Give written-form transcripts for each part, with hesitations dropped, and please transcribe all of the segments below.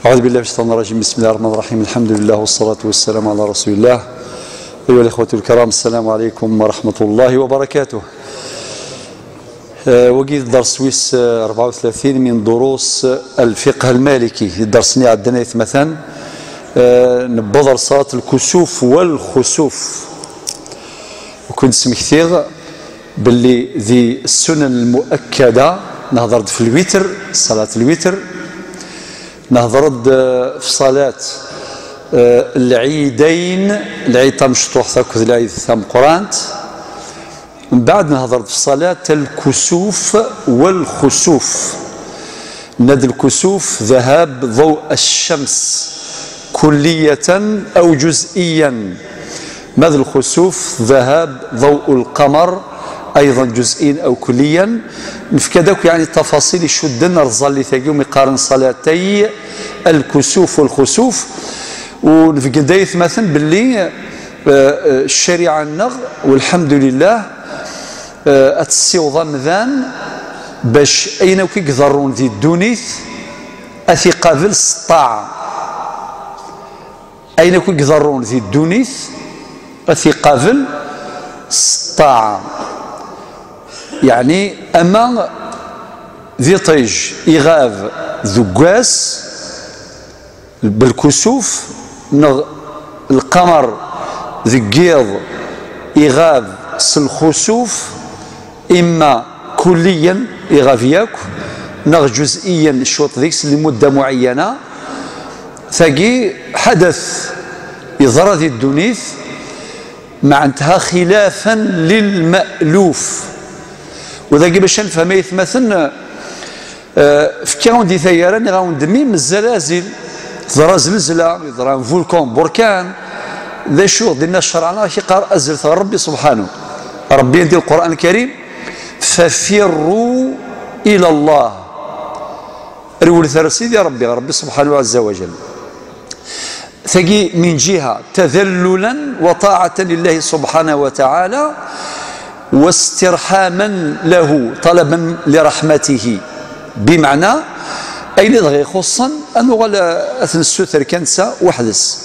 أعوذ بالله من الشيطان الرجيم. بسم الله الرحمن الرحيم. الحمد لله والصلاة والسلام على رسول الله. أيها الإخوة الكرام، السلام عليكم ورحمة الله وبركاته. وجد درس ويس 34 من دروس الفقه المالكي. الدرس اللي عندنا مثلا نبضر صلاة الكسوف والخسوف، وكنت سمكثير باللي ذي السنن المؤكدة نهضر في الوتر، صلاة الوتر، نهضر في صلاة العيدين، العيد تاع مشطوح تاكل العيد تاع قرانت. من بعد نهضر في صلاة الكسوف والخسوف. ند الكسوف ذهاب ضوء الشمس كلية أو جزئيا. ماذا الخسوف؟ ذهاب ضوء القمر أيضا جزئيا أو كليا. نفكدك يعني التفاصيل يشدنا رزال اللي يقارن صلاتي الكسوف والخسوف. ونفكد مثلا باللي الشريعة النغ والحمد لله أتسيوض مذان باش أين كيقدرون ذي الدونيث أثي قابل الطاعة. أين كيقدرون ذي الدونيث أثي قابل الطاعة. يعني أما ذي طيج إغاف ذقاس بالكسوف، القمر ذقيض إغاف الخسوف، إما كليا إغاف ياك نغ جزئيا الشوط ذيك لمدة معينة. ثقي حدث إضرار ذي الدنيث معناتها خلافا للمألوف. وذاك باش نفهم مثلا في كي دي ثيارة غاوندمي من الزلازل، ضرا زلزلة، ضرا فولكان، بركان، ذا شو دينا الشرعنا كيقرا أزل ربي سبحانه. ربي يدي القرآن الكريم ففروا إلى الله، رول ثرسيدي ربي ربي سبحانه عز وجل. ثقي من جهة تذللا وطاعة لله سبحانه وتعالى واسترحاما له طلبا لرحمته. بمعنى أين دغي خصا أنه غلا أثن السوتر كنسا وحدس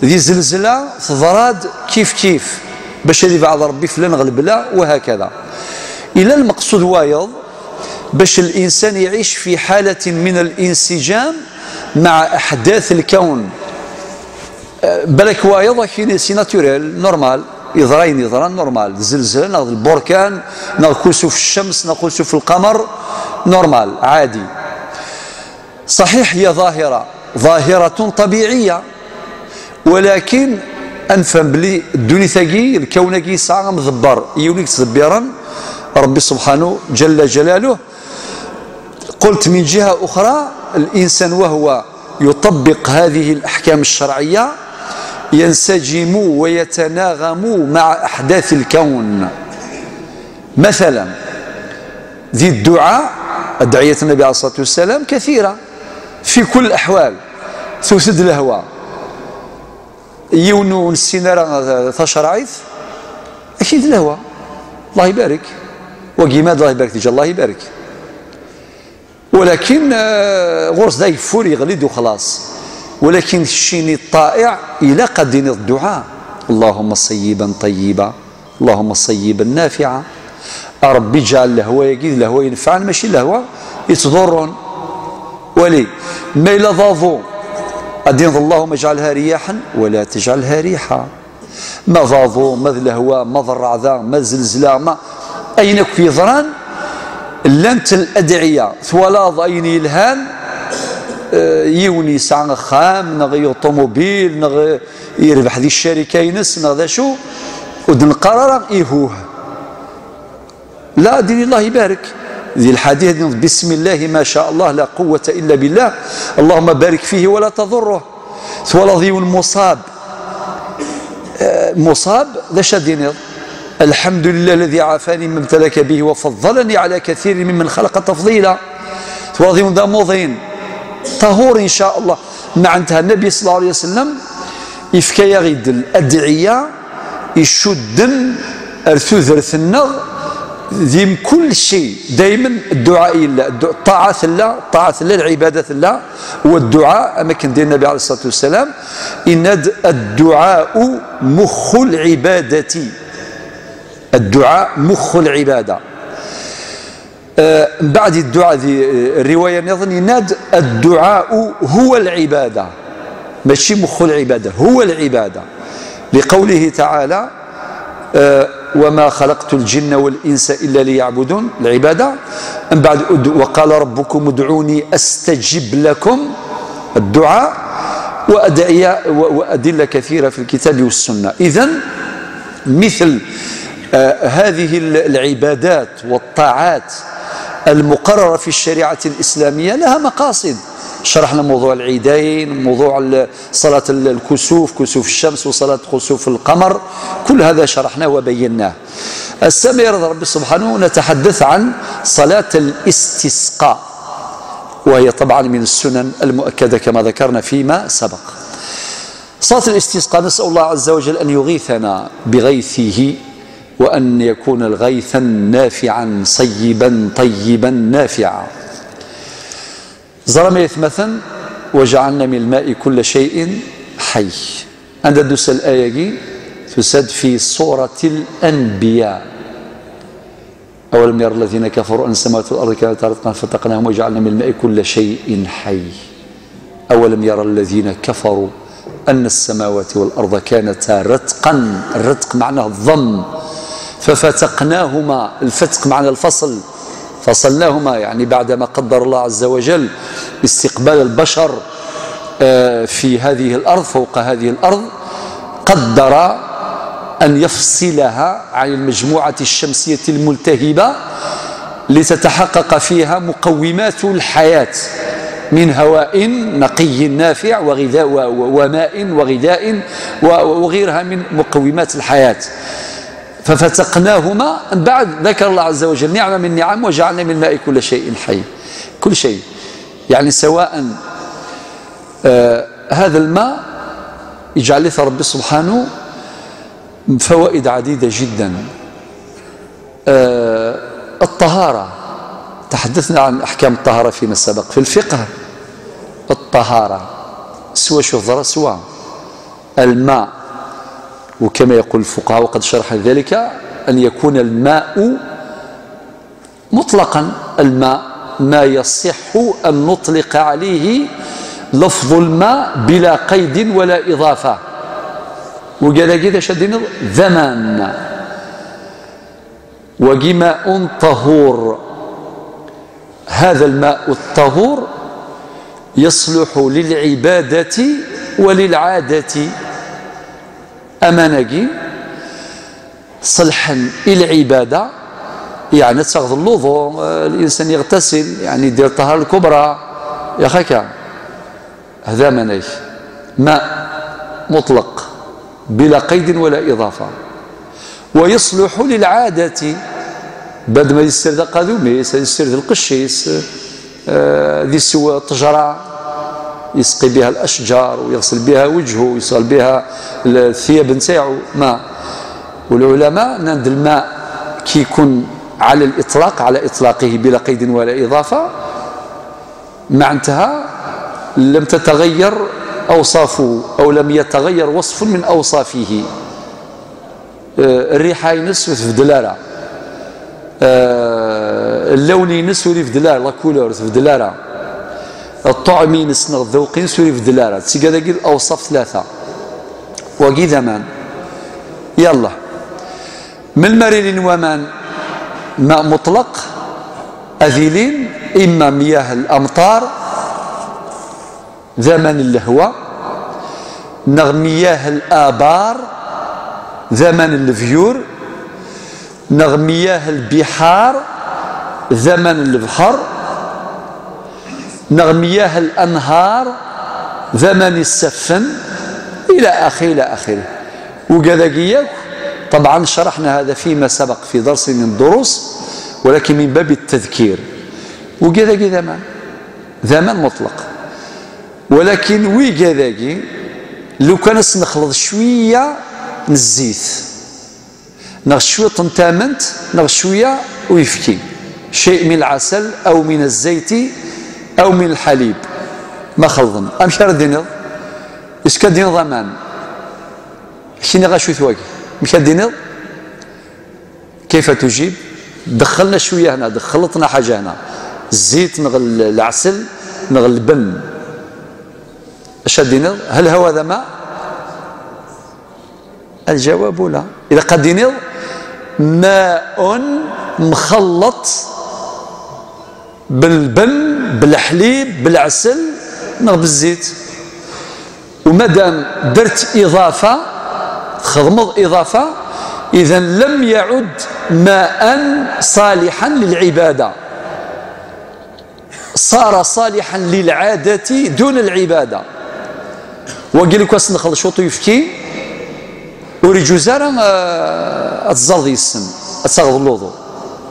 ذي زلزلة تضراد كيف كيف باش هذه بعض ربي فلان غلب لا وهكذا. إلى المقصود وايض باش الإنسان يعيش في حالة من الانسجام مع أحداث الكون. بالك وايض كاين c'est naturel normal، يضرين يضران normal، زلزال ناخذ البركان ناخذ كسوف الشمس ناخذ كسوف القمر normal عادي. صحيح هي ظاهرة، ظاهرة طبيعية، ولكن أنفهم بلي الدنيا ثقي الكون كي ساعة مدبر يوليك تدبيرا ربي سبحانه جل جلاله. قلت من جهة أخرى الإنسان وهو يطبق هذه الأحكام الشرعية ينسجم ويتناغم مع أحداث الكون. مثلا ذي الدعاء، أدعية النبي عليه الصلاة والسلام كثيرة في كل الأحوال. تسد الهوى يونو السينارة تشرعيث أكيد الهوى الله يبارك وقيماد الله يبارك تيجي الله يبارك، ولكن غرس ذا يفور يغلد وخلاص. ولكن الشيني الطائع إلى قدين الدعاء اللهم صيبا طيبا اللهم صيبا نافعا. ربي جعل الهوى يجيد الهوى ينفعن ماشي الهوى يتضرون. ولي ما إلا ضاضو أدين اللهم اجعلها رياحا ولا تجعلها ريحا. ما ضاضو ما الهوى ما ضرع ذا ما زلزلة ما أين كيضران لانت الأدعية ثولاض أين يلهان يوني ساعة خام نغي طوموبيل نغي يربح ذي الشركة ينس نغ ذا شو ودن قرار إيهوه لا دين الله يبارك. ذي الحديث بسم الله ما شاء الله لا قوة إلا بالله اللهم بارك فيه ولا تضره. ثولاض المصاب مصاب ذا شدين الحمد لله الذي عافاني مما ابتلاك به وفضلني على كثير ممن خلق تفضيلا. ثولاض ذا مضين طهور إن شاء الله. معناتها النبي صلى الله عليه وسلم يفكا يغيد الأدعية يشدن أرثوذرث النغ ذي كل شيء دائما الدعاء إلا الطاعة لا، الطاعة لا، العبادة لا، والدعاء. أما كان دير النبي عليه الصلاة والسلام إن الدعاء مخ العبادة، الدعاء مخ العبادة. بعد الدعاء ذي الرواية نظن يناد الدعاء هو العبادة، ماشي مخ العبادة، هو العبادة، لقوله تعالى وما خلقت الجن والإنس إلا ليعبدون، العبادة. من بعد وقال ربكم ادعوني أستجب لكم، الدعاء، وأدعية وأدلة كثيرة في الكتاب والسنة. إذن مثل هذه العبادات والطاعات المقررة في الشريعة الإسلامية لها مقاصد. شرحنا موضوع العيدين، موضوع صلاة الكسوف، كسوف الشمس وصلاة خسوف القمر، كل هذا شرحناه وبيناه. السامي رضا ربي سبحانه نتحدث عن صلاة الاستسقاء، وهي طبعا من السنن المؤكدة كما ذكرنا فيما سبق. صلاة الاستسقاء نسأل الله عز وجل أن يغيثنا بغيثه، وأن يكون الغيثا نافعا صيبا طيبا نافعا. زرميت مثلا وجعلنا من الماء كل شيء حي. عند دوس الآية تسد في سورة الأنبياء. أولم يرى الذين كفروا أن السماوات والأرض كانتا رتقا فتقناهم وجعلنا من الماء كل شيء حي. أولم يرى الذين كفروا أن السماوات والأرض كانتا رتقا، الرتق معناه الضم، ففتقناهما، الفتق معنى الفصل، فصلناهما يعني بعدما قدر الله عز وجل استقبال البشر في هذه الأرض، فوق هذه الأرض، قدر أن يفصلها عن المجموعة الشمسية الملتهبة لتتحقق فيها مقومات الحياة من هواء نقي نافع وغذاء وماء وغذاء وغيرها من مقومات الحياة. ففتقناهما، بعد ذكر الله عز وجل نعمة من نعم وجعلنا من الماء كل شيء حي، كل شيء، يعني سواء هذا الماء يجعل ربي سبحانه فوائد عديدة جدا. الطهارة، تحدثنا عن أحكام الطهارة فيما سبق في الفقه. الطهارة سوى شو الضرر، سوى الماء، وكما يقول الفقهاء وقد شرح ذلك أن يكون الماء مطلقا، الماء ما يصح أن نطلق عليه لفظ الماء بلا قيد ولا إضافة. وقال كذا شدين ذمان وجماء طهور، هذا الماء الطهور يصلح للعبادة وللعادة. أمانجي صلحا العبادة، يعني تاخذ الوضوء، الإنسان يغتسل، يعني يدير الطهارة الكبرى يا خاكا، هذا مناي ماء مطلق بلا قيد ولا إضافة. ويصلح للعادة، بعد ما يسير ذا قادوميس، يسير ذا القشيس، ذي سوى الطجرة يسقي بها الأشجار ويغسل بها وجهه ويغسل بها الثياب نتاعو ماء. والعلماء نند الماء كي يكون على الإطلاق، على إطلاقه بلا قيد ولا إضافة، معناتها لم تتغير أوصافه أو لم يتغير وصف من أوصافه. الريحة ينس في دلالة، اللون ينس في دلالة، la couleur في دلالة، الطعم ينس الذوق ينس في دلالة. تسيقا الأوصاف ثلاثة وكي ثمان. يلا من المريلين ومان ماء مطلق أذيلين، إما مياه الأمطار زمن الهواء، نغ مياه الآبار زمن الفيور، نغ مياه البحار زمن البحر، نغ مياه الأنهار زمن السفن، إلى آخره إلى آخره. وكذا طبعا شرحنا هذا فيما سبق في درس من الدروس، ولكن من باب التذكير. وكذا زمان زمن مطلق، ولكن وي كذاكي لو كان نخلط شوية من الزيت، نغ شوية تنتامنت، نغ شوية ويفكي، شيء من العسل أو من الزيت أو من الحليب، ما خلطن. أمشي دينيض إسكا دينيض أمان كيني غاشو ثواكي مشى دينيض. كيف تجيب؟ دخلنا شوية هنا، دخلتنا حاجة هنا، الزيت نغل العسل نغل البن، اش دينيض؟ هل هو هذا ماء؟ الجواب لا. إذا قد دينيض ماء مخلط بالبن بالحليب بالعسل نغ بالزيت، ومادام درت إضافة خضمض إضافة، إذا لم يعد ماء صالحا للعبادة، صار صالحا للعادة دون العبادة. وقال لك واش نخلط شوطو يفكي وريجوز راه اتزرض يسن اتسغض اللوضو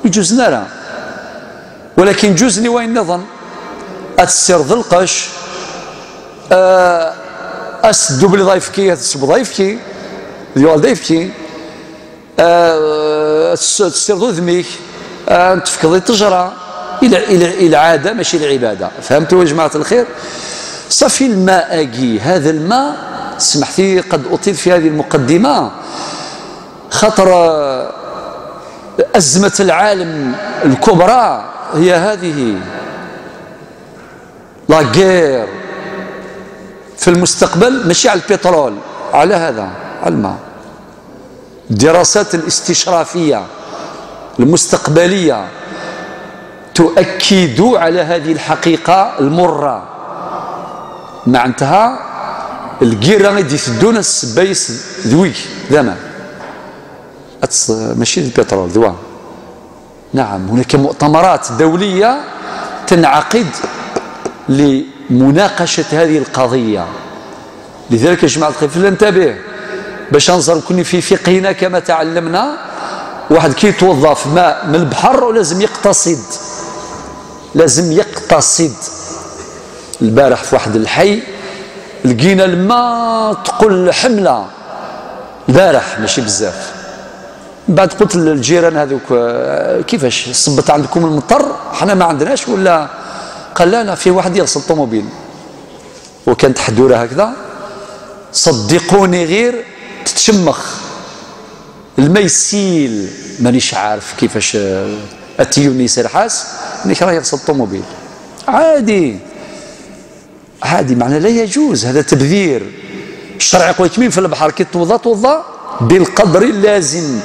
يجوز راه، ولكن جوزني وين نظن اتسير القش اسدو بلي ضايفكي تسب ضايفكي ديال ضايفكي تسير ذميك تفكضي التجرة الى العادة ماشي العبادة. فهمتوا يا جماعة الخير؟ صافي الماء اجي هذا الماء، سمحتي قد اطيل في هذه المقدمة خاطر ازمة العالم الكبرى هي هذه la guerre في المستقبل، ماشي على البترول، على هذا، على الماء. الدراسات الاستشرافيه المستقبلية تؤكد على هذه الحقيقة المرة، معناتها الكيرة غادي يسدون السبايس ذويك زعما ماشي البترول دواء. نعم هناك مؤتمرات دولية تنعقد لمناقشة هذه القضية. لذلك يا جماعة الخير فلننتبه باش نظر كوني في فقهنا كما تعلمنا، واحد كي يتوظف ماء من البحر ولازم يقتصد، لازم يقتصد. البارح في واحد الحي لقينا الماء تقول حمله، البارح ماشي بزاف. من بعد قلت للجيران هذوك كيفاش صبت عندكم المطر حنا ما عندناش ولا؟ قال لا لا، في واحد يغسل الطوموبيل وكانت حدوره هكذا، صدقوني غير تتشمخ الماء يسيل، مانيش عارف كيفاش التيوني يسير حاس انك راه يغسل الطوموبيل عادي عادي. معنى لا يجوز هذا تبذير. الشرع يقول لك مين في البحر كي توضا توضا بالقدر اللازم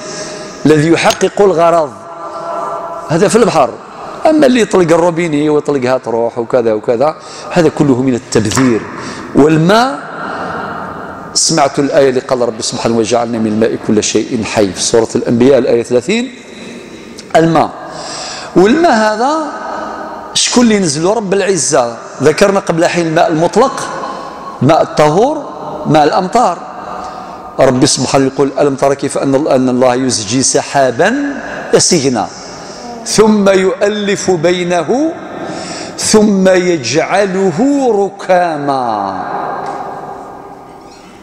الذي يحقق الغرض، هذا في البحر. اما اللي يطلق الروبيني ويطلقها تروح وكذا وكذا، هذا كله من التبذير. والماء سمعت الآية اللي قال ربي سبحانه وجعلنا من الماء كل شيء حي في سورة الأنبياء الآية 30. الماء، والماء هذا شكون اللي نزلوا؟ رب العزة. ذكرنا قبل حين الماء المطلق، ماء الطهور، ماء الأمطار. ربي سبحانه يقول ألم ترى كيف أن الله يزجي سحابا يسجنا ثم يؤلف بينه ثم يجعله ركاما.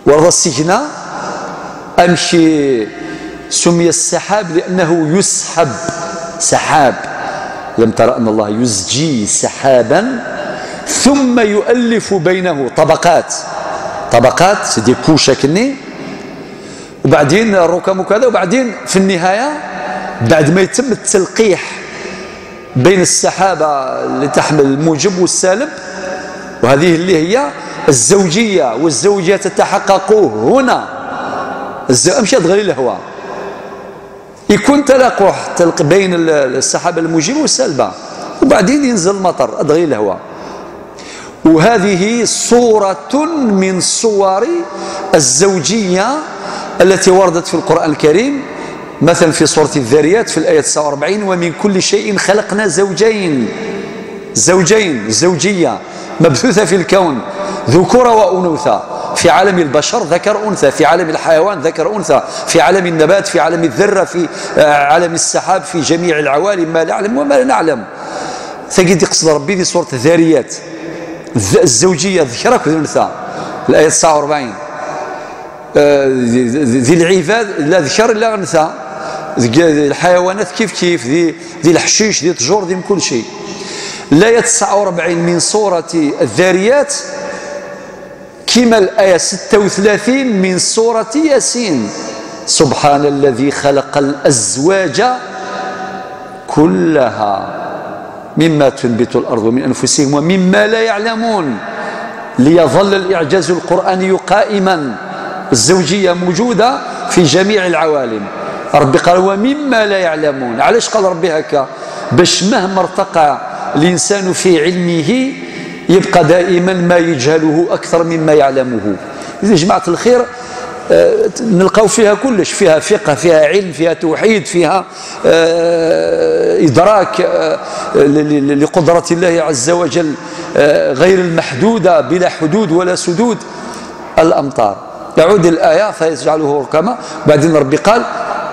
ورد السجنة أمشي سمي السحاب لأنه يسحب سحاب. لم ترى أن الله يزجي سحابا ثم يؤلف بينه طبقات، طبقات c'est des couches كني، وبعدين الركام وكذا، وبعدين في النهاية بعد ما يتم التلقيح بين السحابة اللي تحمل الموجب والسالب، وهذه اللي هي الزوجية، والزوجية تتحقق هنا. امشي تغلي الهواء، يكون تلاقح بين السحابة الموجبة والسالبة، وبعدين ينزل المطر أدغي الهواء. وهذه صورة من صور الزوجية التي وردت في القرآن الكريم، مثلا في سورة الذاريات في الآية 49: ومن كل شيء خلقنا زوجين. زوجين، زوجية مبثوثة في الكون، ذكور وأنوثة. في عالم البشر ذكر أنثى، في عالم الحيوان ذكر أنثى، في عالم النبات، في عالم الذرة، في عالم السحاب، في جميع العوالم ما نعلم وما لا نعلم. تجد يقصد ربي في سورة الذاريات الزوجية ذكرك وأنثى، الآية 49. ذي العباد لا ذكر لا أنثى، الحيوانات كيف كيف، ذي الحشيش، ذي الطجور، ذي كل شيء. الآية 49 من سورة الذاريات كما الآية 36 من سورة ياسين، سبحان الذي خلق الأزواج كلها مما تنبت الأرض من أنفسهم ومما لا يعلمون، ليظل الإعجاز القرآني قائما. الزوجية موجودة في جميع العوالم. ربي قال ومما لا يعلمون. علاش قال ربي هكا؟ باش مهما ارتقى الإنسان في علمه يبقى دائما ما يجهله أكثر مما يعلمه. إذا جماعة الخير نلقاو فيها كلش، فيها فقه، فيها علم، فيها توحيد، فيها إدراك لقدرة الله عز وجل غير المحدودة بلا حدود ولا سدود. الأمطار، يعود الآية فيجعله ركما. بعدين ربي قال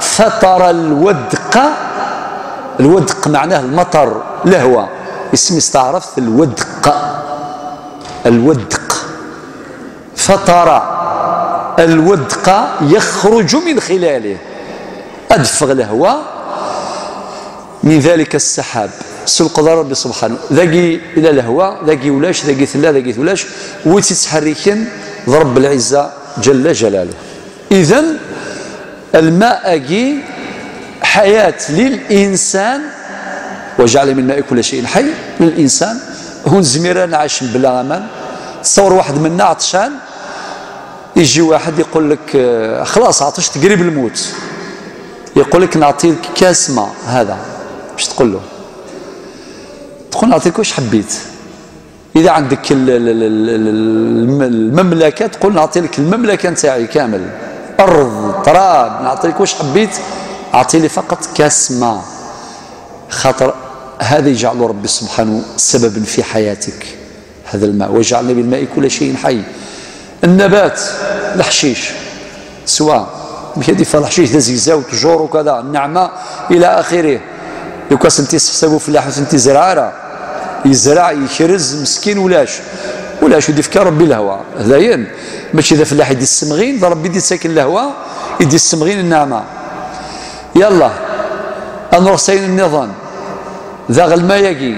فطر الودق. الودق معناه المطر، لهوة، اسم استعرفت الودق. الودق، فطر الودق يخرج من خلاله، أدفغ الهواء من ذلك السحاب. سلق ربي سبحانه ذاقي إلى الهواء، ذاقي ولاش، ذاقي ثلا، ذاقي ثلاش، وتتحركن ضرب العزة جل جلاله. إذن الماء أجي حياة للإنسان، وجعل من الماء كل شيء حي للإنسان. هون زميران عايش بلا أمان. تصور واحد منا عطشان، يجي واحد يقول لك خلاص عطشت قريب الموت، يقول لك نعطيك كاس ماء. هذا باش تقول له؟ تقول نعطيك واش حبيت. إذا عندك المملكة تقول نعطي لك المملكة نتاعي كامل، أرض، تراب، نعطيك واش حبيت، أعطي لي فقط كاس ماء. خاطر هذا يجعل ربي سبحانه سببا في حياتك، هذا الماء. وجعلنا بالماء كل شيء حي. النبات، الحشيش، سواء مش الحشيش ذا زيزا وتجور وكذا، النعمة إلى آخره. لو كان سنتي حسابو فلاح وسنتي زرعارة، يزرع يكرز مسكين ولاش ولاش ودي فكر ربي الهواء هذاين. ماشي ذا فلاح يدي السمغين، ذا ربي يدي ساكن الهواء، يدي السمغين النعمة. يلا نروح ساين النظام ذا غلما يجي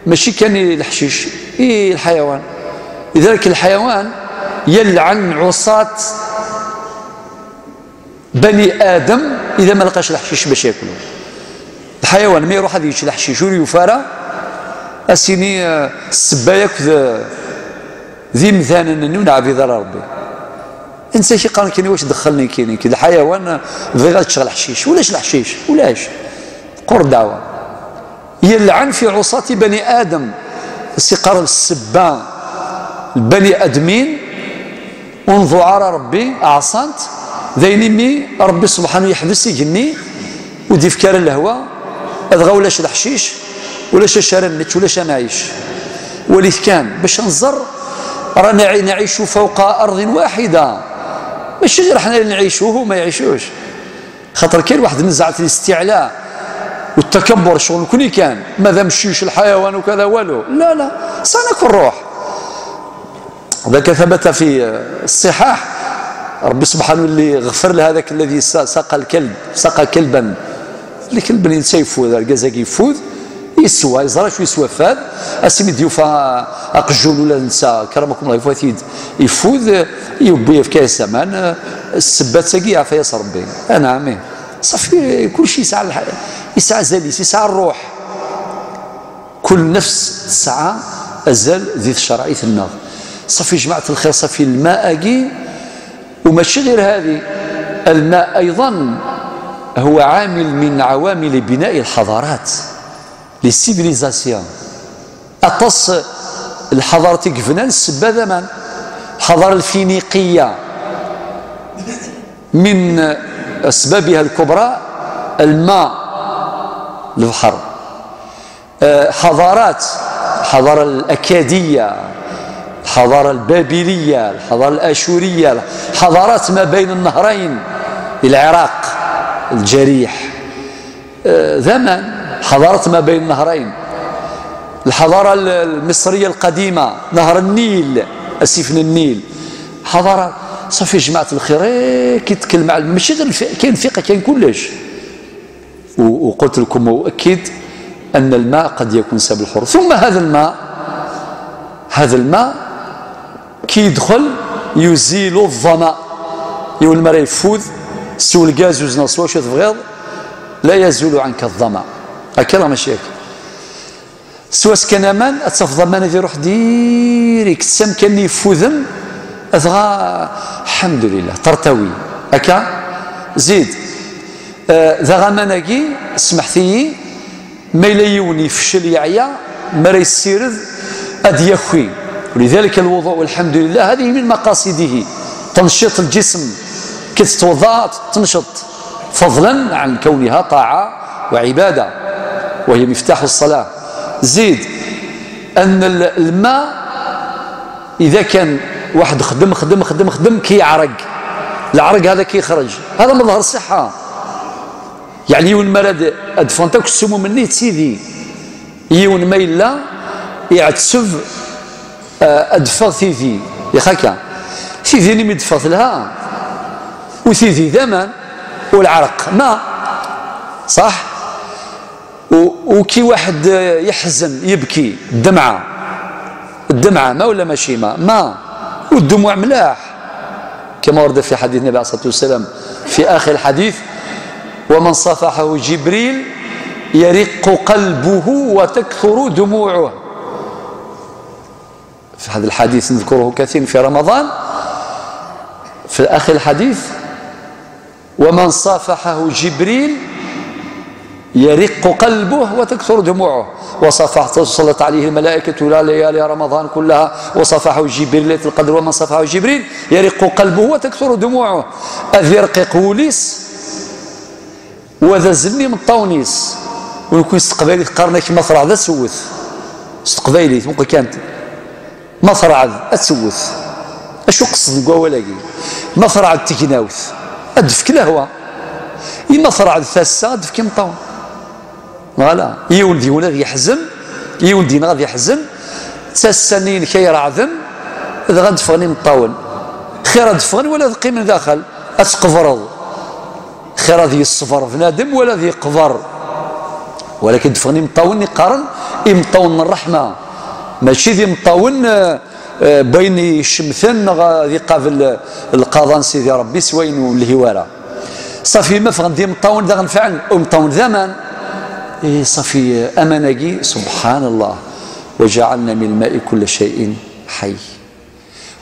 ماشي كان الحشيش، إيه الحيوان. لذلك الحيوان يلعن عصاة بني آدم إذا ما لقاش الحشيش باش ياكلو. الحيوان ما يروح هذا يشري الحشيش ويفارى أسيني السبايك ذي مثانا ونعبي ذا ربي. انت شي قال كيني واش دخلني كيني كي الحيوان بغي تشغل الحشيش ولاش الحشيش ولاش قر دعوه. يلعن في عصاة بني آدم السقار السبان البني ادمين انظر على ربي اعصنت ذيني مي ربي سبحانه يحبس يجني ودي فكار الهواء ادغى ولاش الحشيش ولاش شارنت ولاش نعيش. وليت كان باش نزر رانا نعيش فوق ارض واحدة، ماشي غير حنا اللي نعيشوه وما يعيشوش. خاطر كاين واحد نزعه الاستعلاء والتكبر شغل كوني كان ماذا مشيش الحيوان وكذا والو، لا لا سنكون روح. ذاك ثبت في الصحاح ربي سبحانه اللي غفر لهذاك الذي ساق الكلب، ساق كلبا، الكلب اللي يفوذ الكزاك يفوذ يسوى يزرع شو يسوى فاد اسمي ديوفا اقجول ولا نسى كرمكم الله يفوت يفوذ يبي في كاس زمان السبات ساقي عفا ياس ربي انا عمي صافي كل شيء يسعى يسعى زاليس يسعى الروح. كل نفس تسعى ازال ذي شرعية النار. صافي جماعة الخير صافي الماء اجي. وماشي غير هذه، الماء ايضا هو عامل من عوامل بناء الحضارات، les civilisations. أطس الحضارة كفنان السبا زمان، الحضارة الفينيقية من أسبابها الكبرى الماء البحر. حضارات، الحضارة الأكادية، الحضارة البابلية، الحضارة الآشورية، حضارات ما بين النهرين، العراق الجريح زمان، حضارة ما بين النهرين، الحضارة المصرية القديمة، نهر النيل، أسفن النيل، حضارة. صافي جماعة الخير كيتكلم على ماشي غير كاين فقه كاين كلش. وقلت لكم وأؤكد أن الماء قد يكون سبب الخروج. ثم هذا الماء، هذا الماء كي يدخل يزيل الظمأ، يقول المرأة يفوذ سوى الغاز وزنا سوا شو تبغيض لا يزول عنك الظمأ. هكا راه ماشي هكا. سوا سكن امان اتفضل مان يروح ديريكت سم كان يفوذن اثغا الحمد لله ترتوي هكا. زيد ذا غماناكي سمحتي ما إلا يون يفشل يعيا ما راه يسيرد أد يخوي. ولذلك الوضوء والحمد لله هذه من مقاصده تنشيط الجسم، كي تتوضا تنشط، فضلا عن كونها طاعة وعبادة وهي مفتاح الصلاة. زيد أن الماء إذا كان واحد خدم خدم خدم خدم كيعرق، العرق هذا كيخرج، هذا مظهر الصحة. يعني يون مرض أدفنتك السموم مني تسيدي يون ما إلا يعتسف أدفغ ثيثي يا خاكا ثيثي نمي دفغت لها وثيثي ذمن والعرق ما صح. وكي واحد يحزن يبكي الدمعة، الدمعة ما ولا ماشي ما ما، والدموع ملاح كما ورد في حديث النبي عليه الصلاة والسلام في آخر الحديث: ومن صافحه جبريل يرق قلبه وتكثر دموعه. في هذا الحديث نذكره كثيرا في رمضان. في آخر الحديث: ومن صافحه جبريل يرق قلبه وتكثر دموعه. وصافحته صلت عليه الملائكة لا ليالي رمضان كلها، وصافحه جبريل ليلة القدر، ومن صافحه جبريل يرق قلبه وتكثر دموعه. أذ يرقق وليس وذا زني من طونيس ويكون استقبالي قارنا كما ثرع ذا سوث استقبالي ممكن كانت ما ثرع اتسوث اشو قصد قوالاكي ما ثرع التكناوث ادفك الهوا اما ثرع الثاسه ادفك مطون فوالا يولد يولد يحزن يولد غادي يحزن تسنين كي رعذم اذا غادفغني مطاول خير ادفغني ولا ذقي من داخل اتقفرض خير هذه الصفر بنادم ولا ذي قبر. ولكن دفغني مطاون يقارن مطاون الرحمة ماشي ذي مطاون بين الشمثن غادي قابل القضاء سيدي ربي سوين والهواره صافي ما فغن دي مطاون ذا غنفعل ومطاون زمان إيه صافي اماناكي سبحان الله. وجعلنا من الماء كل شيء حي.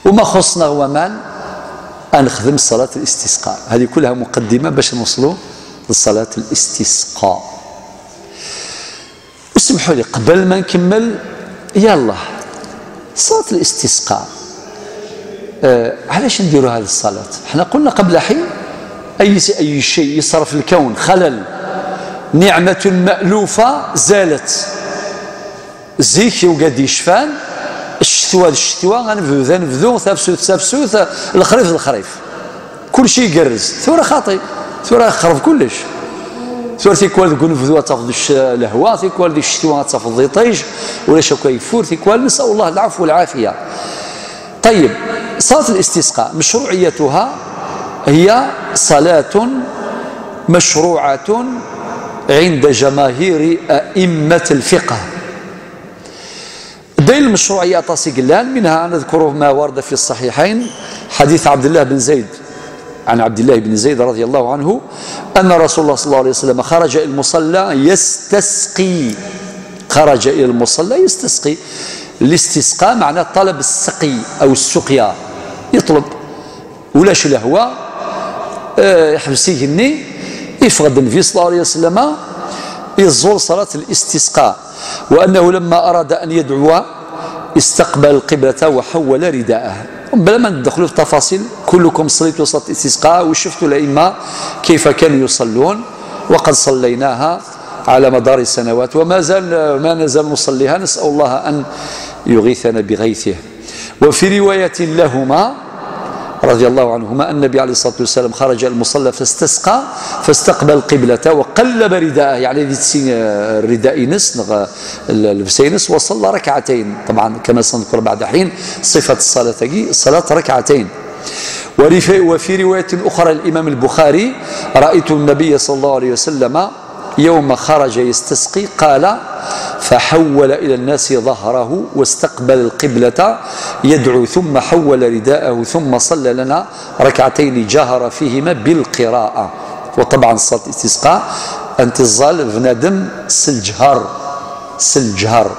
وما خصنا هو مان نخدم صلاة الاستسقاء. هذه كلها مقدمة باش نوصلوا لصلاة الاستسقاء. وسمحوا لي قبل ما نكمل يلا صلاة الاستسقاء علاش نديروا هذه الصلاة؟ احنا قلنا قبل حين أي شيء يصرف الكون خلل، نعمة مألوفة زالت، زيك وقاد يشفان الشتوى الشتوى غنبذو نبذو ثافسوث ثافسوث الخريف الخريف كل شيء يقرز ثورة خاطي ثورة خرف كلش ثورة تيكوال تقول نبذو تاخذ الهواء تيكوال ديك الشتوى تاخذ يطيج ولا شوكا يفور تيكوال نسأل الله العفو والعافية. طيب صلاة الاستسقاء مشروعيتها هي صلاة مشروعة عند جماهير أئمة الفقه. دليل المشروعية تاسيقلان منها نذكره ما ورد في الصحيحين حديث عبد الله بن زيد عن عبد الله بن زيد رضي الله عنه أن رسول الله صلى الله عليه وسلم خرج إلى المصلى يستسقي. خرج إلى المصلى يستسقي. الاستسقاء معناه طلب السقي أو السقيا، يطلب ولاش الهواء يحبسيه الني يفقد النبي صلى الله عليه وسلم يزور صلاة الاستسقاء. وأنه لما أراد أن يدعو استقبل القبلة وحول رداءه. بلا ما ندخلوا في التفاصيل كلكم صليتوا صلاة الاستسقاء وشفتوا الأئمة كيف كانوا يصلون، وقد صليناها على مدار السنوات وما زال ما نزال نصليها، نسأل الله أن يغيثنا بغيثه. وفي رواية لهما رضي الله عنهما أن النبي عليه الصلاة والسلام خرج المصلى فاستسقى فاستقبل القبلة وقلب رداءه، يعني الرداء ينس البسينس، وصلى ركعتين. طبعا كما سنذكر بعد حين صفة الصلاة صلاة ركعتين. وفي رواية أخرى الإمام البخاري: رأيت النبي صلى الله عليه وسلم يوم خرج يستسقي قال: فحول إلى الناس ظهره واستقبل القبلة يدعو، ثم حول رداءه ثم صلى لنا ركعتين جهر فيهما بالقراءة. وطبعا صلاة الاستسقاء أن تزال بنادم سلجهر سلجهر.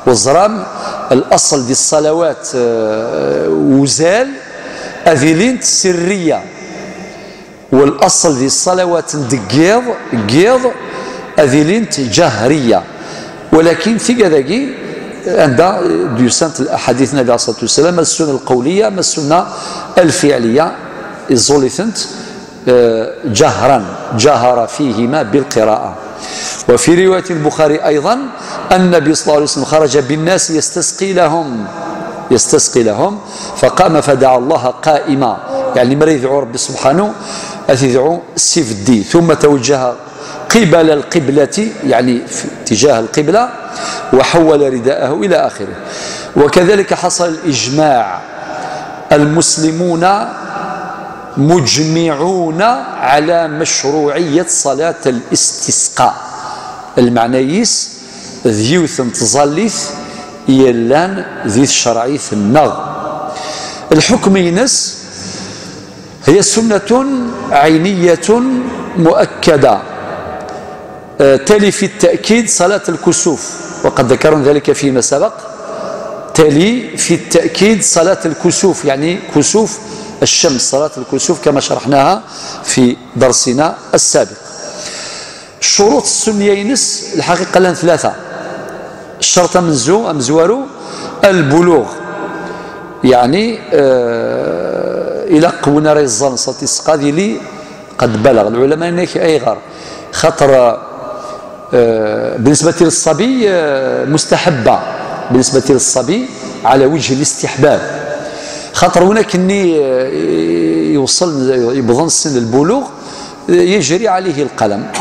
والزرام الأصل دي الصلوات وزال أذيلين سرية، والأصل دي الصلوات دقيض قيض أذيلين جهرية. ولكن في كذاكي عند ديوسانت الأحاديث النبي عليه الصلاة والسلام السنة القولية ما السنة الفعلية الزوليثنت جهرا جهر فيهما بالقراءة. وفي رواية البخاري أيضا النبي صلى الله عليه وسلم خرج بالناس يستسقي لهم فقام فدعا الله قائما، يعني ما يدعو ربي سبحانه أتدعو سيفدي، ثم توجه قبل القبلة يعني في اتجاه القبلة وحول رداءه إلى آخره. وكذلك حصل الإجماع، المسلمون مجمعون على مشروعية صلاة الاستسقاء. المعنيس ذيوث تظليث يلان ذي الشرعيث النغ. الحكم ينس هي سنة عينية مؤكدة تلي في التأكيد صلاة الكسوف، وقد ذكرنا ذلك فيما سبق. تلي في التأكيد صلاة الكسوف يعني كسوف الشمس، صلاة الكسوف كما شرحناها في درسنا السابق. شروط السنية ينس الحقيقة لان ثلاثة. الشرط منزو أمزوارو البلوغ، يعني إلى قونا ريزان صلاة الاستسقاء لي قد بلغ. العلماء إنك أي غار خطر بالنسبة للصبي مستحبة، بالنسبة للصبي على وجه الاستحباب، خاطر هناك اني يوصل يبظن سن البلوغ يجري عليه القلم،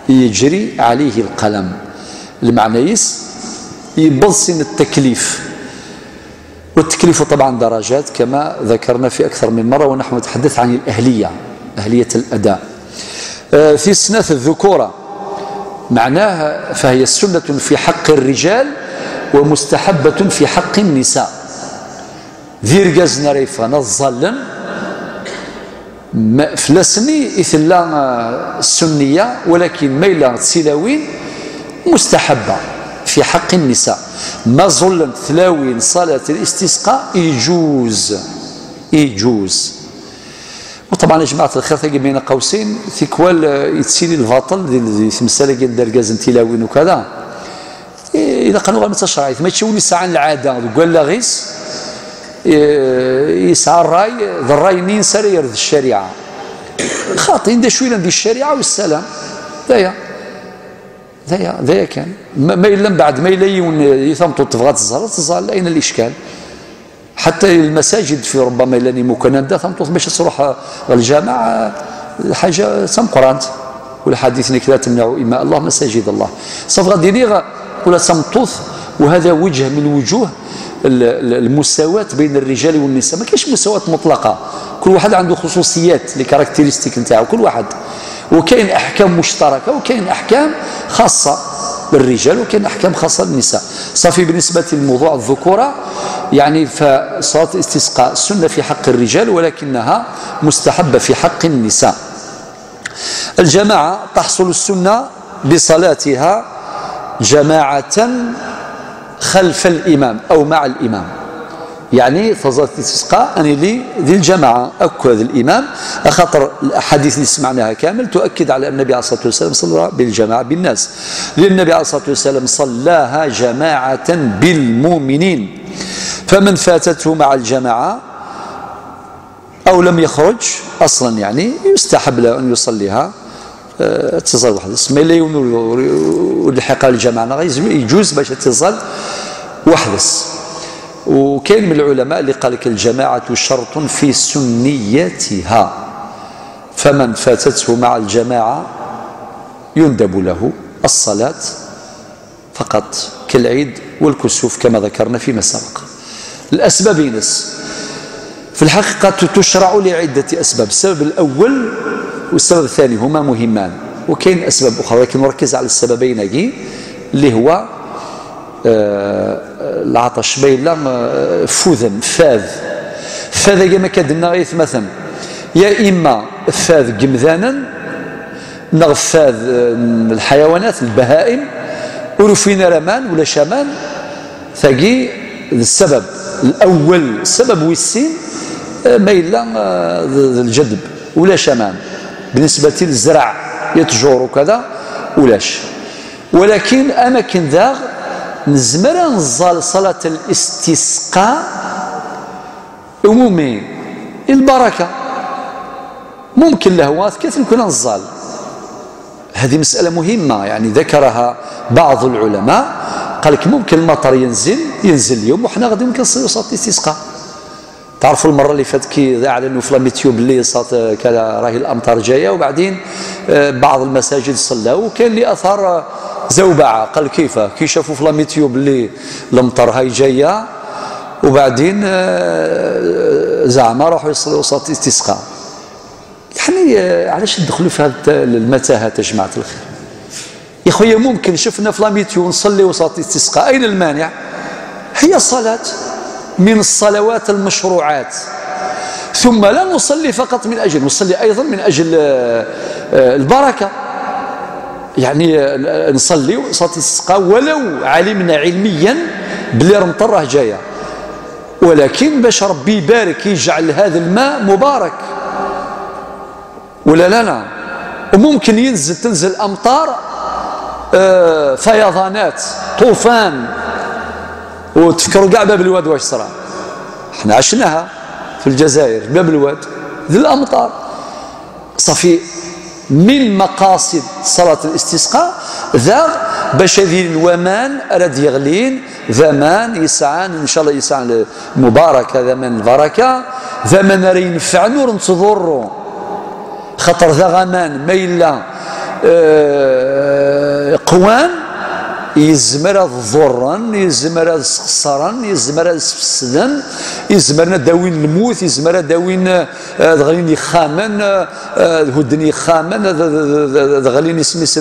يجري عليه القلم. المعنى يبظ سن التكليف، والتكليف طبعا درجات كما ذكرنا في أكثر من مرة، ونحن نتحدث عن الأهلية، أهلية الأداء. في سنة الذكورة معناه فهي سنة في حق الرجال ومستحبة في حق النساء. ذي رجازنا ريفا نظلم فلسني إثلا السنية، ولكن ميلا تسلاوين مستحبة في حق النساء. ما ظلم تلاوين صلاة الاستسقاء يجوز يجوز. وطبعا يا جماعة الخير تلقى بين قوسين ثيكوال يتسيلي الباطل ديال تمثال ديال دركاز تلاوين وكذا. إذا قالوا غير متشرعيت ما تشولي ساعة العادة قال لا غيس يسعى الراي ذا الراي نين سرير الشريعة خاطئ دا شوية ديال الشريعة والسلام. دايا دايا دايا كان ما إلا من بعد ما إلا يثمطوا تبغى تزال تزال. أين الإشكال؟ حتى المساجد في ربما إلا مكان دا ثمطوا باش تروح الجامع حاجة تمقرانت، والحديث انك لا تمنعوا إماء الله مساجد الله. صافي غادي ليغ ولا تمطوث. وهذا وجه من وجوه المساواة بين الرجال والنساء. ما كاينش مساواة مطلقة، كل واحد عنده خصوصيات les caractéristiques نتاعو كل واحد، وكاين أحكام مشتركة وكاين أحكام خاصة للرجال وكاين أحكام خاصة للنساء. صافي بالنسبة للموضوع الذكورة يعني فصلاة الاستسقاء سنة في حق الرجال ولكنها مستحبة في حق النساء. الجماعة تحصل السنة بصلاتها جماعة خلف الإمام أو مع الإمام، يعني فصلاة الاستسقاء أني لي ذي الجماعة أكد الإمام. خاطر الأحاديث اللي سمعناها كامل تؤكد على النبي عليه الصلاة والسلام صلى بالجماعة بالناس، لأن النبي عليه الصلاة والسلام صلاها جماعة بالمؤمنين، فمن فاتته مع الجماعة أو لم يخرج أصلا يعني يستحب له أن يصليها اتصال وحده. ما لا يلحق الجماعة يجوز باش اتصال وحدس. وكاين من العلماء اللي قال لك الجماعة شرط في سنيتها، فمن فاتته مع الجماعة يندب له الصلاة فقط كالعيد والكسوف كما ذكرنا فيما سبق. الأسباب ينس في الحقيقة تشرع لعدة أسباب. السبب الأول والسبب الثاني هما مهمان، وكاين أسباب أخرى، ولكن نركز على السببين اللي هو العطش بين فوذن فاذ فاذ كما كدنا غير مثلا يا إما فاذ جمذانا نغفاذ الحيوانات البهائم ورفينا رمان ولا شمان، ثقي السبب الأول. السبب والسين ما إلا الجدب ولا شمان بالنسبة للزرع يتجور وكذا ولاش. ولكن أماكن ذاغ نزمر نزال صلاة الاستسقاء عمومي البركة ممكن له كيف نكون نزال. هذه مسألة مهمة يعني ذكرها بعض العلماء، قال لك ممكن المطر ينزل اليوم وحنا غادي ممكن نصلي صلاة الاستسقاء. تعرفوا المرة اللي فاتت كي اعلنوا في la météo باللي صات كذا راهي الامطار جاية، وبعدين بعض المساجد صلاو وكان اللي اثار زوبعة، قال كيف كي شافوا في la météo باللي الامطار هاي جاية وبعدين زعما راحوا يصلوا صلاة الاستسقاء. يعني علاش تدخلوا في هذه المتاهات يا جماعة الخير؟ يا خويا ممكن شفنا في la météo نصلي صلاة الاستسقاء، اين المانع؟ هي صلاة من الصلوات المشروعات، ثم لا نصلي فقط من أجل، نصلي أيضا من أجل البركة. يعني نصلي صلاة الاستسقاء ولو علمنا علميا بلي رمطر راه جاية، ولكن باش ربي يبارك يجعل هذا الماء مبارك ولا لا لا. وممكن تنزل أمطار فيضانات طوفان، وتفكروا كاع باب الواد واش صرا، احنا عشناها في الجزائر باب الواد ذي الامطار. صافي من مقاصد صلاة الاستسقاء ذا باش هذه الومان راد يغلين ذمان يسعان ان شاء الله، يسعان المباركة ذمان البركة ذمان راه ينفع نور نتضروا، خاطر ذا غمان ما الا قوام يزمر ضرا، يزمر سخسرا، يزمر سفسدا، يزمر داوين الموت، يزمر داوين غالين يخامن هدن يخامن غالين يسميس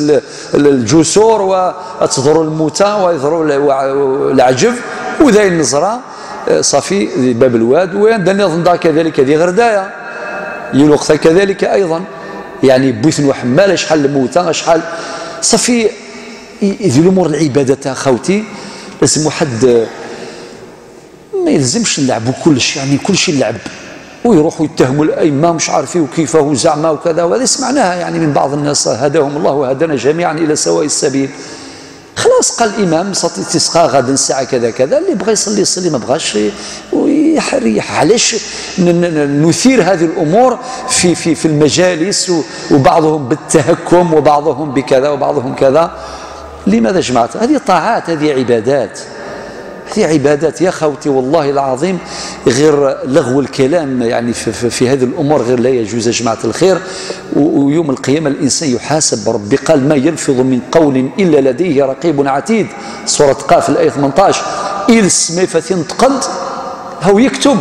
الجسور وتضر الموتى ويضر العجب وذاي النزرة صافي باب الواد. وعندنا نظن كذلك هذه غردايه يلوقت كذلك ايضا، يعني بوثن وحماله شحال الموتى شحال صافي. ذي الامور العبادة خوتي لازم واحد ما يلزمش نلعبوا كلش، يعني كلشي نلعب ويروحوا يتهموا الائمة مش عارفين وكيفه زعما وكذا، وهذه سمعناها يعني من بعض الناس هداهم الله وهدانا جميعا الى سواء السبيل. خلاص قال الامام صلاة الاستسقاء غدا الساعة كذا كذا، اللي بغى يصلي يصلي، ما بغاش ويريح. علاش نثير هذه الامور في في في المجالس، وبعضهم بالتهكم وبعضهم بكذا وبعضهم كذا؟ لماذا جماعة؟ هذه طاعات، هذه عبادات، هذه عبادات يا خوتي والله العظيم. غير لغو الكلام يعني في, في, في هذه الأمور غير لا يجوز يا جماعة الخير. ويوم القيامة الإنسان يحاسب، ربي قال ما يلفظ من قول إلا لديه رقيب عتيد، سورة قاف الآية 18. إلس ما فتنتقد هو يكتب.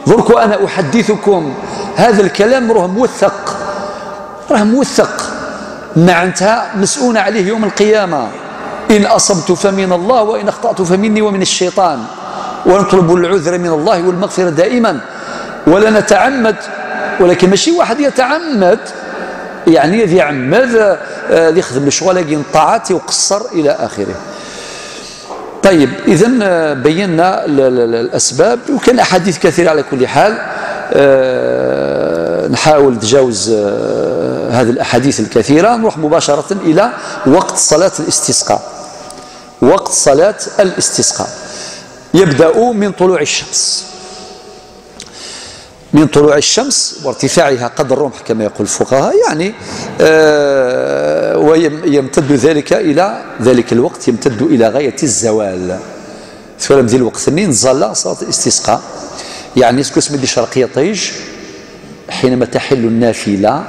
درك أنا أحدثكم هذا الكلام راه موثق، راه موثق، معناتها مسؤول عليه يوم القيامة. إن أصبت فمن الله وإن أخطأت فمني ومن الشيطان، ونطلب العذر من الله والمغفرة دائما ولا نتعمد. ولكن ماشي واحد يتعمد يعني يعمد يخدم الشغل طاعات وقصر إلى آخره. طيب إذن بينا الأسباب، وكان أحاديث كثيرة على كل حال. نحاول نتجاوز هذه الأحاديث الكثيرة، نروح مباشرة إلى وقت صلاة الاستسقاء. وقت صلاة الاستسقاء يبدأ من طلوع الشمس، من طلوع الشمس وارتفاعها قدر الرمح كما يقول الفقهاء، يعني ويمتد ذلك إلى ذلك الوقت، يمتد إلى غاية الزوال. ثم ذي الوقت اثنين زال صلاة الاستسقاء، يعني سكوس مدي شرقية طيج حينما تحل النافلة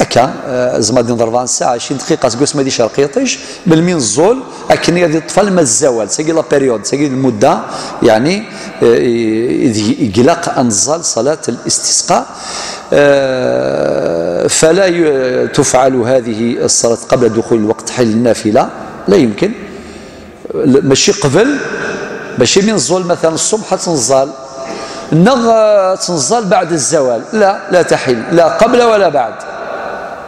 هكا زعما دي نضرب ساعة 20 دقيقة تقول ما ديش رقيطيش بالمين الزول اكن غادي الطفل ما الزوال ساقي la période ساقي المدة يعني يقلق انزال صلاة الاستسقاء. فلا تفعل هذه الصلاة قبل دخول الوقت حل النافلة، لا يمكن، ماشي قبل، ماشي من الزول مثلا الصبح تنزال نغ تنزال بعد الزوال، لا لا تحل، لا قبل ولا بعد،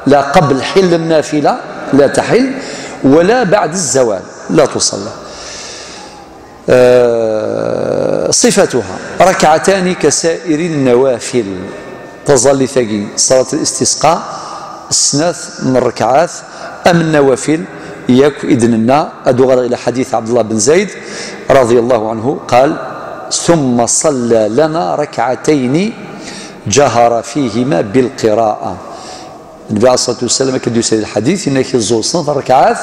لا قبل حل النافلة لا تحل ولا بعد الزوال لا تصلى. صفتها ركعتان كسائر النوافل، تظل ثقي صلاة الاستسقاء السناث من الركعات أم النوافل ياك إذننا. أدوغر إلى حديث عبد الله بن زيد رضي الله عنه قال ثم صلى لنا ركعتين جهر فيهما بالقراءة. النبي عليه الصلاة والسلام كان يسأل الحديث إنك يزول سنة ركعات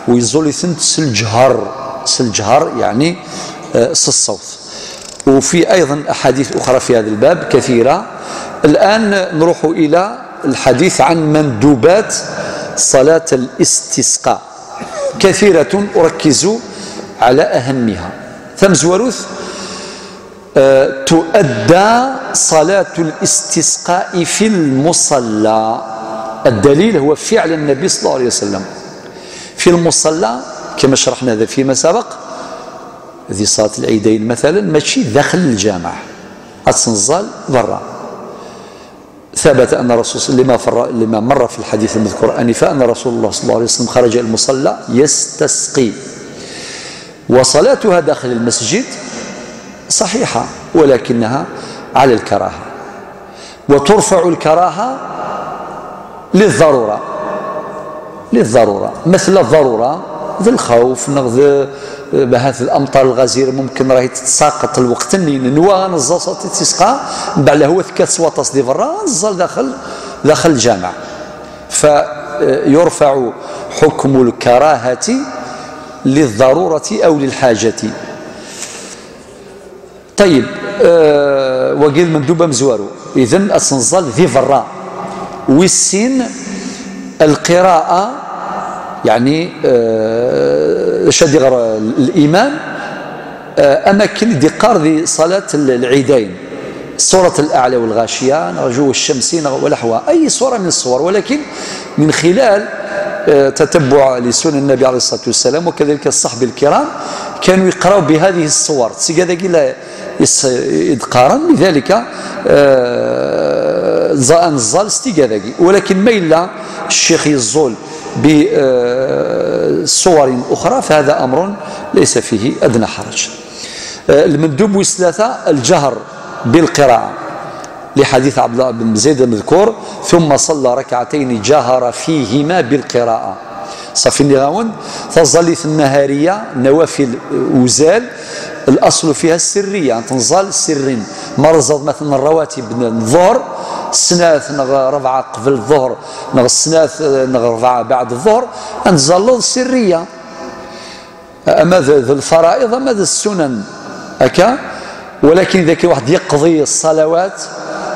ويزول ثنت سلجهر، سلجهر يعني الصوت. وفي أيضا أحاديث أخرى في هذا الباب كثيرة. الآن نروح إلى الحديث عن مندوبات صلاة الاستسقاء، كثيرة أركز على أهمها. ثمزوروث تؤدى صلاة الاستسقاء في المصلى. الدليل هو فعل النبي صلى الله عليه وسلم في المصلى كما شرحنا هذا فيما سبق. ذي صلاة العيدين مثلا ماشي داخل الجامع، أتنزل برا. ثبت أن الرسول لما مر في الحديث المذكور آنفا أن رسول الله صلى الله عليه وسلم خرج إلى المصلى يستسقي، وصلاتها داخل المسجد صحيحة ولكنها على الكراهة، وترفع الكراهة للضرورة، للضرورة مثل الضرورة ذي الخوف نغذ بهذه الأمطار الغزيرة ممكن راهي تتساقط الوقت نوا نزال صلاة الاستسقاء من بعد هو ثكات سواطاس دي برا نزال داخل الجامع، فيرفع حكم الكراهة للضرورة أو للحاجة. طيب وقيل مندوبة مزوارو إذن أتنزل ذي برا. والسين القراءة يعني شادي غير الإمام أماكن دقار ذي صلاة العيدين، سورة الأعلى والغاشية نرجو الشمسين ولحوها أي سورة من الصور، ولكن من خلال تتبع لسنن النبي عليه الصلاة والسلام وكذلك الصحب الكرام كانوا يقرأوا بهذه الصور تسيقا لا يتقارن، لذلك نزال ستيقا. ولكن ما إلا الشيخ يزول بصور أخرى فهذا أمر ليس فيه أدنى حرج. المندوب والثلاثة الجهر بالقراءة لحديث عبد الله بن زيد المذكور ثم صلى ركعتين جهر فيهما بالقراءة. صافي النغاون تظل النهارية نوافل وزال الأصل فيها السرية تنزال سرين مرزض مثلا الرواتب الظهر السناث ربعة قبل الظهر السناث ربعة بعد الظهر نزل السرية. أما ذي الفرائض أما ذي السنن أكا. ولكن إذا كان واحد يقضي الصلوات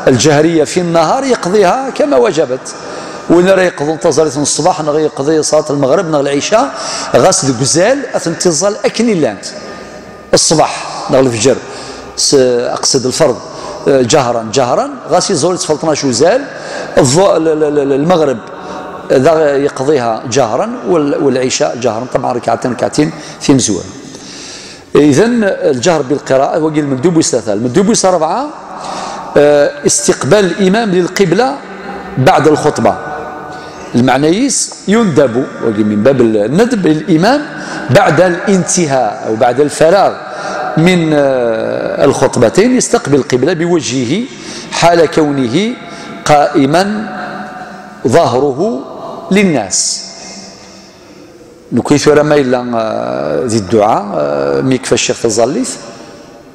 الجهرية في النهار يقضيها كما وجبت، وين راه يقضوا انتظرت الصباح نغ يقضي صلاة المغرب نغ العشاء غاس الكزال انتظر أكني لانت الصباح نغ الفجر أقصد الفرض جهرا جهرا غاس يزول 12 وزال المغرب يقضيها جهرا والعشاء جهرا طبعا ركعتين ركعتين في مزوال. إذن الجهر بالقراءة هو المندوب ثلاثة. المندوب أربعة استقبال الإمام للقبلة بعد الخطبة. المعنيس يندب من باب الندب للإمام بعد الانتهاء أو بعد الفراغ من الخطبتين يستقبل القبلة بوجهه حال كونه قائما ظهره للناس. نكيث ما إلا ذي الدعاء ميكفى الشيخ تظليث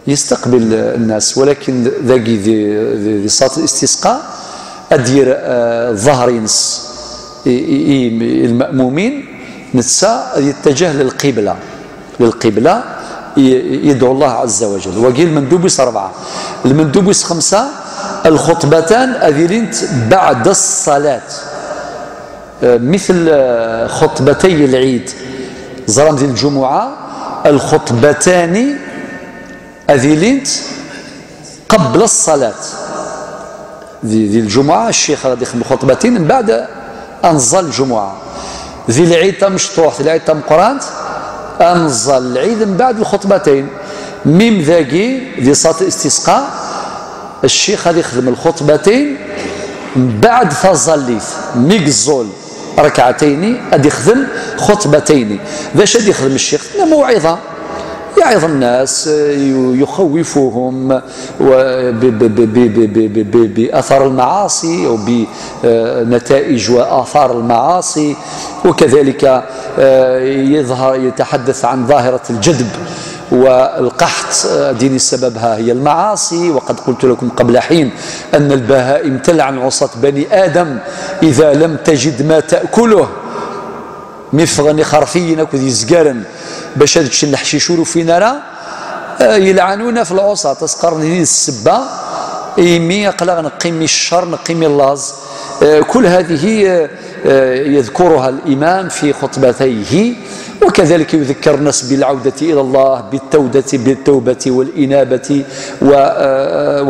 يستقبل الناس، ولكن ذاكي ذي صلاة الاستسقاء أدير الظهر ينس المأمومين نتسا يتجه للقبلة، للقبلة يدعو الله عز وجل. وقيل المندوب أربعة. المندوب خمسة الخطبتان أذيلنت بعد الصلاة. مثل خطبتي العيد زرام ذي الجمعة الخطبتان أذيلينت قبل الصلاة. ذي الجمعة الشيخ غادي يخدم خطبتين من بعد أنزل الجمعة. ذي العيد تمشطوح ذي العيد تمقرانت أنزل العيد من بعد الخطبتين. ميم ذاكي ذي صلاة الاستسقاء الشيخ غادي يخدم الخطبتين من بعد تظليت ميكزول ركعتين غادي يخدم خطبتين. باش غادي يخدم الشيخ موعظة، يعظ الناس، يخوفهم بأثر المعاصي أو بنتائج وآثار المعاصي، وكذلك يظهر يتحدث عن ظاهرة الجدب والقحط دين سببها هي المعاصي. وقد قلت لكم قبل حين أن البهائم تلعن عصاة بني آدم إذا لم تجد ما تأكله. مفغني خرفيين كذي زقارن باش هذاك الشيء الحشيشور فينا راه يلعنونا في العصا تسقرني السبه إيمي أقلق نقيمي الشر نقيمي اللاز. كل هذه يذكرها الإمام في خطبتيه، وكذلك يذكر الناس بالعودة إلى الله، بالتوبة والإنابة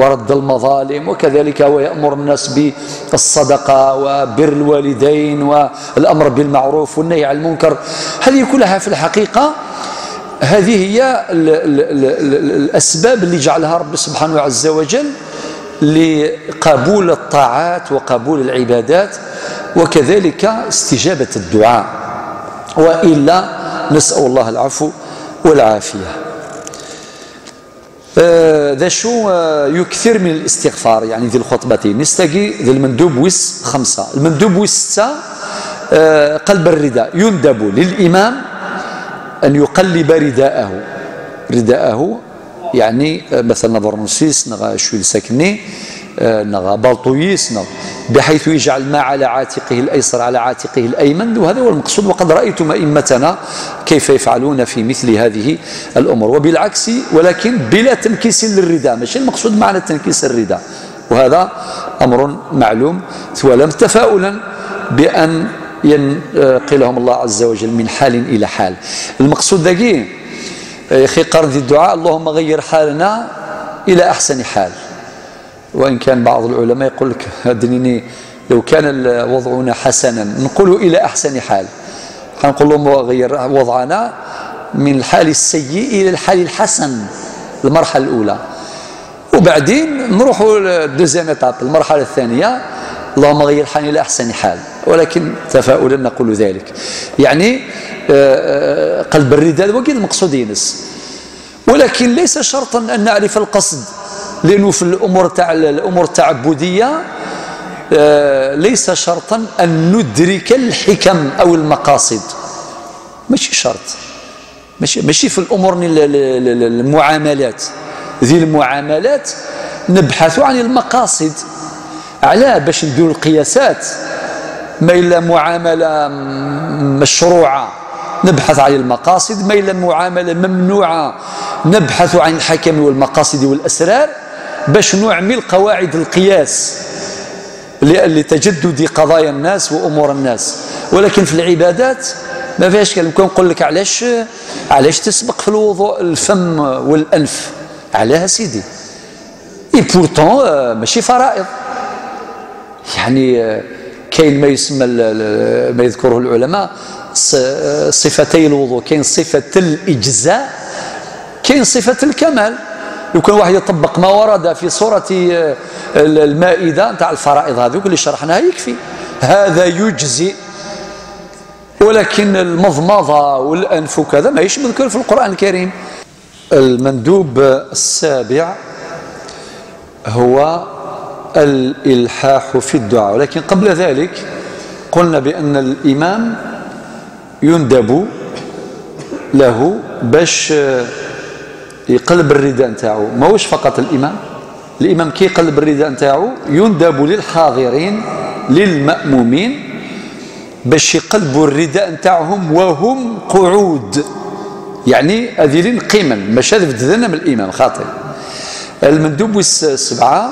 ورد المظالم، وكذلك هو يأمر الناس بالصدقة وبر الوالدين والأمر بالمعروف والنهي عن المنكر. هذه كلها في الحقيقة هذه هي الأسباب اللي جعلها رب سبحانه عز وجل لقبول الطاعات وقبول العبادات، وكذلك استجابة الدعاء. وإلا نسأل الله العفو والعافية. ذا شو يكثر من الاستغفار، يعني ذي الخطبتين نستقي ذي المندوب وس 5، المندوب وس 6 قلب الرداء. يندب للإمام أن يقلب رداءه، يعني مثلا برنسيس نغا شوي ساكني نغا بالطويس بحيث يجعل ما على عاتقه الأيسر على عاتقه الأيمن، وهذا هو المقصود. وقد رأيتم أئمتنا كيف يفعلون في مثل هذه الأمور، وبالعكس ولكن بلا تنكيس للرداء. ماشي المقصود معنى تنكيس الرداء، وهذا أمر معلوم. ولم تفاؤلا بأن ينقلهم الله عز وجل من حال إلى حال. المقصود ذاكي يا أخي قرن في الدعاء اللهم غير حالنا إلى أحسن حال. وإن كان بعض العلماء يقول لك دنيني لو كان وضعنا حسنا نقول إلى أحسن حال، حنقول لهم غير وضعنا من الحال السيء إلى الحال الحسن المرحلة الأولى، وبعدين نروحوا لل deuxième étape المرحلة الثانية اللهم غير حالنا إلى أحسن حال. ولكن تفاؤلا نقول ذلك، يعني قلب الرداء وكذا المقصود ينس. ولكن ليس شرطا أن نعرف القصد، لأنه في الأمور التعبدية ليس شرطا أن ندرك الحكم أو المقاصد، ماشي شرط، ماشي في الأمور المعاملات. ذي المعاملات نبحث عن المقاصد على باش نديروا القياسات. ما إلا معاملة مشروعة نبحث عن المقاصد، ما إلا معاملة ممنوعة نبحث عن الحكم والمقاصد والأسرار باش نعمل قواعد القياس لتجدد قضايا الناس وأمور الناس. ولكن في العبادات ما فيهاش كلام. كون نقول لك علاش تسبق في الوضوء الفم والأنف، علاه سيدي، et pourtant ماشي فرائض. يعني كاين ما يسمى ما يذكره العلماء صفتي الوضوء، كاين صفة الإجزاء، كاين صفة الكمال. لو كان واحد يطبق ما ورد في سورة المائدة نتاع الفرائض هذوك اللي شرحناها يكفي، هذا يجزي. ولكن المضمضة والأنف وكذا ماهيش مذكور في القرآن الكريم. المندوب السابع هو الإلحاح في الدعاء. ولكن قبل ذلك قلنا بأن الإمام يندب له باش يقلب الرداء نتاعو. ماهوش فقط الإمام، الإمام كي يقلب الرداء نتاعو يندب للحاضرين للمأمومين باش يقلبوا الرداء نتاعهم وهم قعود، يعني أذلين قيما، مش هذا بدنا من الإمام خاطئ. المندوب السبعة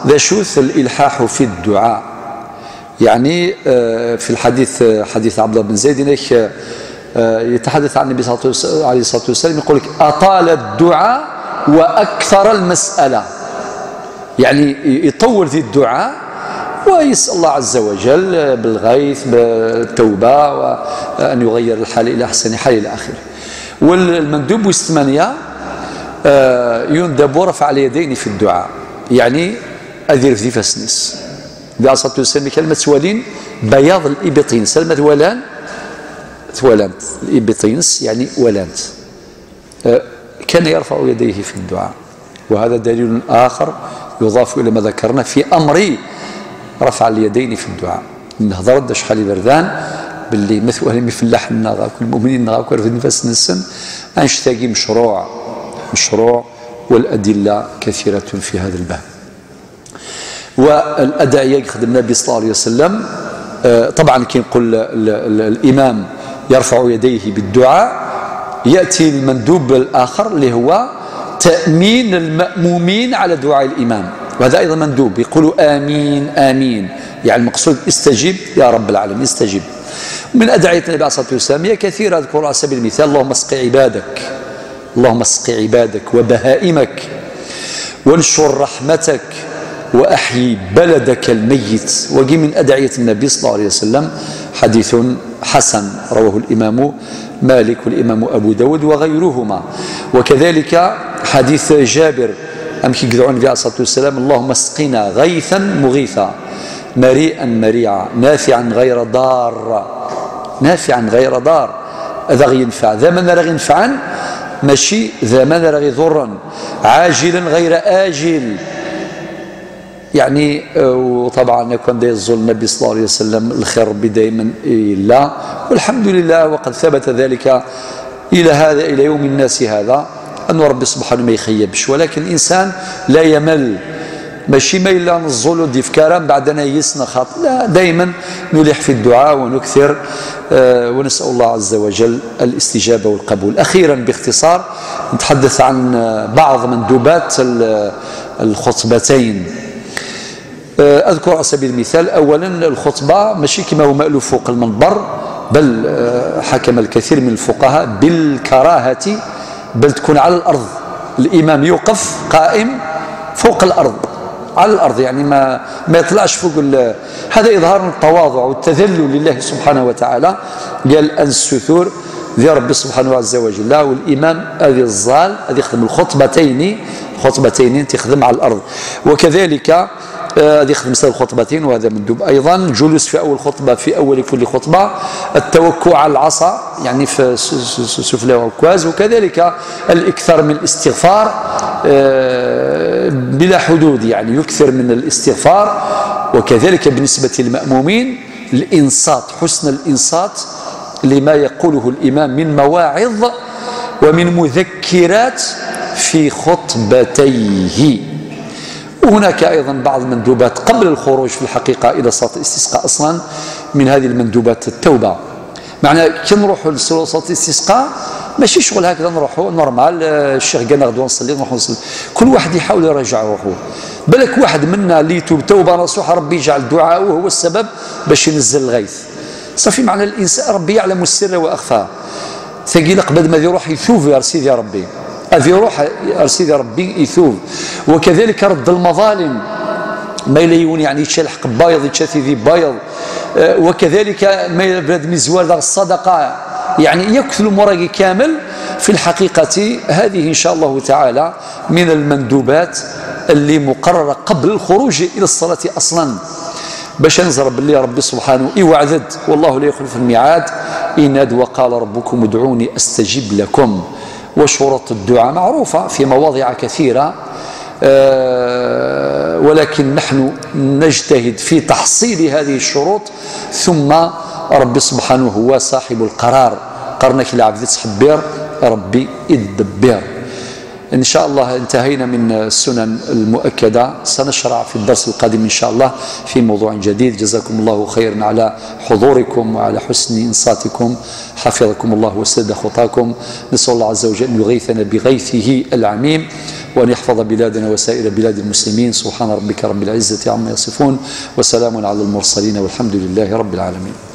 ذا شوث الإلحاح في الدعاء، يعني في الحديث، حديث عبد الله بن زيد، هناك يتحدث عن النبي عليه الصلاة والسلام يقول لك أطال الدعاء وأكثر المسألة، يعني يطول في الدعاء ويسأل الله عز وجل بالغيث بالتوبة وأن يغير الحال إلى أحسن حال إلى آخره. والمندوب 8 يندب رفع اليدين في الدعاء، يعني أذير في فسنس النبي عليه الصلاة والسلام كلمة سوالين بياض الإبطين، سلمة ولان ولانت الإبطينس يعني ولانت، كان يرفع يديه في الدعاء. وهذا دليل آخر يضاف إلى ما ذكرنا في أمر رفع اليدين في الدعاء. نهضر رد شحال بردان باللي مثل مفلاح لنا كل المؤمنين نغا في نفس السن انشتاقي مشروع مشروع، والأدلة كثيرة في هذا الباب. والأدعية يخدم النبي صلى الله عليه وسلم، طبعا كي نقول الإمام يرفع يديه بالدعاء، يأتي المندوب الآخر اللي هو تأمين المأمومين على دعاء الإمام، وهذا أيضا مندوب، يقولوا آمين آمين، يعني المقصود استجب يا رب العالمين استجب. من أدعية النبي عليه الصلاة والسلام هي كثيرة، أذكر على سبيل المثال: اللهم اسق عبادك، اللهم اسق عبادك وبهائمك، وانشر رحمتك، وأحيي بلدك الميت. وجي من أدعية النبي صلى الله عليه وسلم حديث حسن رواه الإمام مالك والإمام أبو داود وغيرهما. وكذلك حديث جابر أمكي قدعون النبي عليه الصلاة والسلام: اللهم اسقنا غيثا مغيثا، مريئا مريعا، نافعا غير ضار، نافعا غير ضار. هذا غينفع، ذا من راه ينفعا ماشي ذا من راه يضرا، عاجلا غير آجل. يعني وطبعا كان داير الظلم النبي صلى الله عليه وسلم الخير ربي دائما لا، والحمد لله وقد ثبت ذلك الى هذا الى يوم الناس هذا، أن ربي سبحانه ما يخيبش. ولكن الانسان لا يمل، ماشي ما الا نزولو دي فكرة بعد انا يسنا خاطر، لا، دائما نلح في الدعاء ونكثر، ونسال الله عز وجل الاستجابة والقبول. اخيرا باختصار نتحدث عن بعض مندوبات الخطبتين. أذكر على سبيل المثال: أولا الخطبة ماشي كما هو مألوف فوق المنبر، بل حكم الكثير من الفقهاء بالكراهة، بل تكون على الأرض، الإمام يوقف قائم فوق الأرض، على الأرض، يعني ما يطلعش فوق. هذا إظهار التواضع والتذلل لله سبحانه وتعالى. قال أن السثور ذي ربي سبحانه عز وجل، والإمام هذه الزال هذه يخدم الخطبتين، خطبتين تخدم على الأرض. وكذلك هذه يخدم الخطبتين، وهذا مندوب أيضا. الجلوس في أول خطبة، في أول كل خطبة، التوكل على العصا يعني في سفلى وعكاز، وكذلك الإكثار من الاستغفار بلا حدود، يعني يكثر من الاستغفار. وكذلك بالنسبة للمأمومين الإنصات، حسن الإنصات لما يقوله الإمام من مواعظ ومن مذكرات في خطبتيه. وهناك أيضا بعض المندوبات قبل الخروج في الحقيقة إلى صلاة الاستسقاء. أصلا من هذه المندوبات التوبة، معنى كي نروحوا لصلاة الاستسقاء ماشي شغل هكذا نروحوا normal، الشيخ قالنا غدوه نصلي نروحوا نصلي، كل واحد يحاول يراجع روحه. بالك واحد منا اللي يتوب توبه نصوحة ربي يجعل دعاءه هو السبب باش ينزل الغيث. صافي، معنى الانسان ربي يعلم السر واخفاه. ثقيل قبل ما يروح يثوب يا سيدي ربي، أذي يروح سيدي ربي يثوب. وكذلك رد المظالم، ما يليون يعني يتشال حق بايض يتشال ذي بايض. وكذلك ما بلاد مزوال دار الصدقة، يعني يكثر المراقي كامل. في الحقيقة هذه إن شاء الله تعالى من المندوبات اللي مقررة قبل الخروج إلى الصلاة أصلا، باش نزر باللي ربي سبحانه يوعدد، والله لا يخلف الميعاد. إناد وقال ربكم ادعوني أستجب لكم. وشروط الدعاء معروفة في مواضع كثيرة، ولكن نحن نجتهد في تحصيل هذه الشروط، ثم ربي سبحانه هو صاحب القرار. قرنك العبد تحبير ربي يدبر. إن شاء الله انتهينا من السنن المؤكدة، سنشرع في الدرس القادم إن شاء الله في موضوع جديد. جزاكم الله خيرا على حضوركم وعلى حسن إنصاتكم، حفظكم الله وسدد خطاكم. نسأل الله عز وجل أن يغيثنا بغيثه العميم، وأن يحفظ بلادنا وسائر بلاد المسلمين. سبحان ربك رب العزة عما يصفون، وسلام على المرسلين، والحمد لله رب العالمين.